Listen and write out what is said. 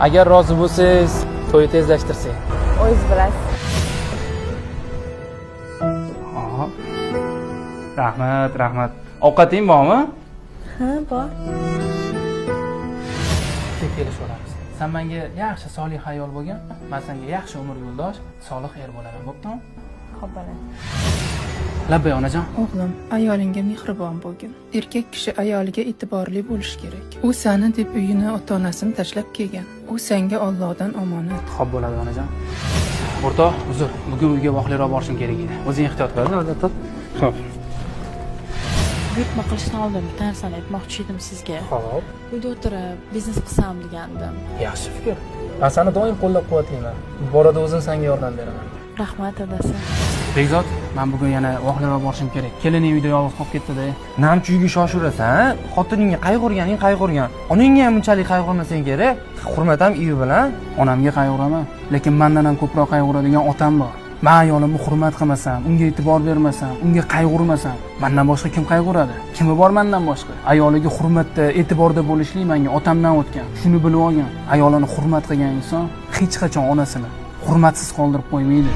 Agar rozi bo'lsangiz, to'yni tezlashtirsak. O'zingiz bilasiz. Hop. Rahmat, rahmat. Ovqating bormi? Ha, bor. Kelishib olamiz. Sen menga yaxshi solih ayol bo'lgin, men senga yaxshi umr yo'ldosh, solih er bo'laman, bo'ptimi? Xo'p, bo'ladi. Labbay, onajon. O'g'lim, ayolingga mehribon bo'lgin. Erkak kishi ayoliga e'tiborli bo'lishi kerak. U sani deb uyini, ota-onasini tashlab kelgan. U senga Allohdan omonat. Xo'p bo'ladi, onajon. O'rtoq, uzr, bugun uyga vaqtliroq borishim kerak edi. O'zing ehtiyot qil, albatta. Xo'p. Buyurtma qilishdan oldin bitta narsani aytmoqchi edim sizga. Xo'p. Uyda o'tirib biznes qilsam degandim. Yaxshi fikr. Men seni doim qo'llab-quvvatlayman. Bu borada o'zim senga yordam beraman. Rahmat, adasi. Bekzod, men bugun yana vaqtliroq borishim kerak. Kelining uyda yolg'iz qolib ketdi-da. Namcha uyga shoshirasan, xotiningga qayg'urganing qayg'urgan. Onangga ham bunchalik qayg'urmasang kerak. Hurmat ham uyi bilan. Onamga qayg'uraman, lekin mendan ham ko'proq qayg'uradigan otam bor. Men ayolimni hurmat qilmasam, unga e'tibor bermasam, unga qayg'urmasam, mendan boshqa kim qayg'uradi? Kimi bor mendan boshqa? Ayoliga hurmatda, e'tiborda bo'lishlik menga otamdan o'tgan. Shuni bilib olgan. Ayolini hurmat qilgan inson hech qachon onasini hurmatsiz qoldirib qo'ymaydi.